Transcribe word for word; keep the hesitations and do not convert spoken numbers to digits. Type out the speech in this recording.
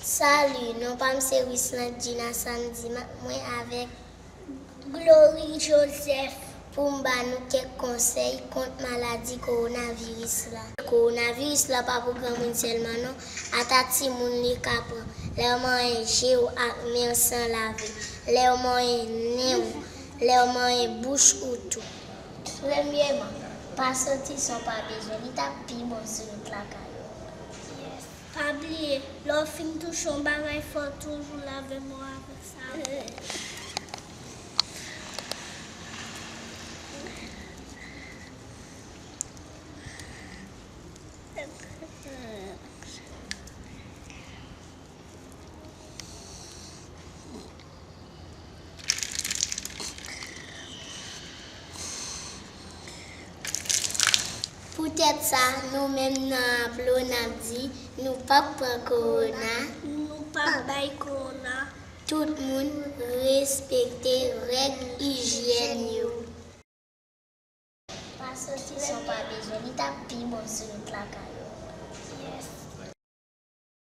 Salut, non pa m se Wisland Gina Samedi, m ak mwen avèk Glory Joseph pou m ba nou kèk konsèy kont maladi kowonaviris la. Kowonaviris la pa pou granmoun sèlman non, ata timoun li ka pran. Lè w manyen je w ak men w san lave, lè w manyen nen w, lè w manyen bouch ou tou. Premyèman, pa soti san w pa bezwen, li t ap pi bon si w ret lakay ou. Pa bliye, lè w fin touche yon bagay, fò w toujou lave men w avèk savon. Poutèt sa, nou menm nan Ablo n ap di, nou p ap pran kowona. Nou p ap bay kowona. Tout moun respekte règ ijyèn yo. Pa soti san w pa bezwen, li t ap pi bon si w ret lakay